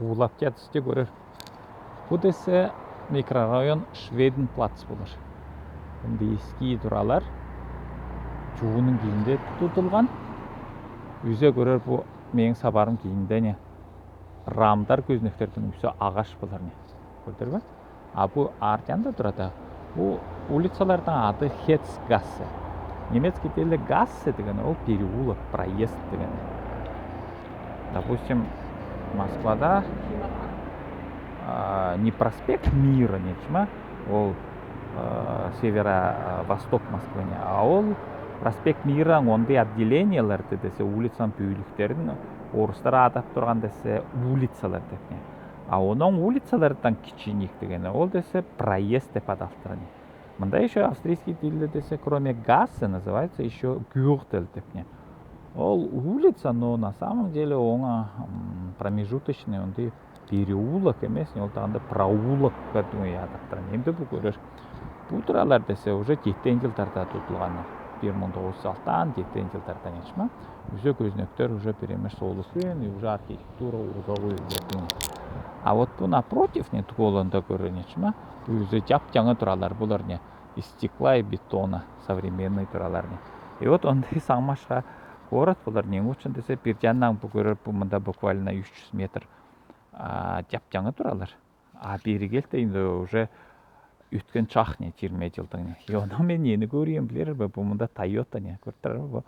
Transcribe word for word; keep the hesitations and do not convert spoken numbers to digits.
Уулап чадсаң, көрер. Бу десе микрорайон Шведенплац болар. Мында иски туралар. Чуунын киинде тутулган. Үзе көрер, бу мең сабарым киинде не. Рамдар, көзенектердин үсү агаш болар не. Көрдүр бе? А бу ар янда турады. Бу улицалардын аты Хетцгассе. Немецкий тилде гассе деген ол переулок, проезд деген. Допустим, Москвада, а, не проспект Мира, нечме, ол, а, северо-восток Москвы не, а ол проспект Мира, онда отделениелерди десе, улицаны бөлүктерин орыстар атап турган десе улицалар деп не. А онон улицалардан кичинек деген ол десе проезд деп аталып турады. Мында ещё австрийский тилде десе, кроме гассе, называется ещё гюртель деп не. Ол улица, но на самом деле оңа, м, промежуточный, онда переулок эмес, не ол тагында проулок деп атап турады. Эмди бу көрер. Бу туралар десе уже жетпистен жылдарда тутулган. Бир муң тогыз жүз алтыдан жетпистен жылдарда, нечме. Уже көзенектер уже перемеш солу күүн, и уже архитектура узагы үзүлген. А вот бу напротив не, туголонда көрер, нечме. Бу уже жап-жаңы туралар, булар не, из стекла и бетона, современный туралар не. И вот онда саңмашха город болар, не учун десе, бир жаннан бу көрер, бу мында буквально үч жүз метр, а, жап-жаңы туралар. А бери келди, энди уже өткен чак не, жыйырма жылдың не. И онда мен нени көрем, билер бе, бу мында Toyota не, көрдүр бе, бу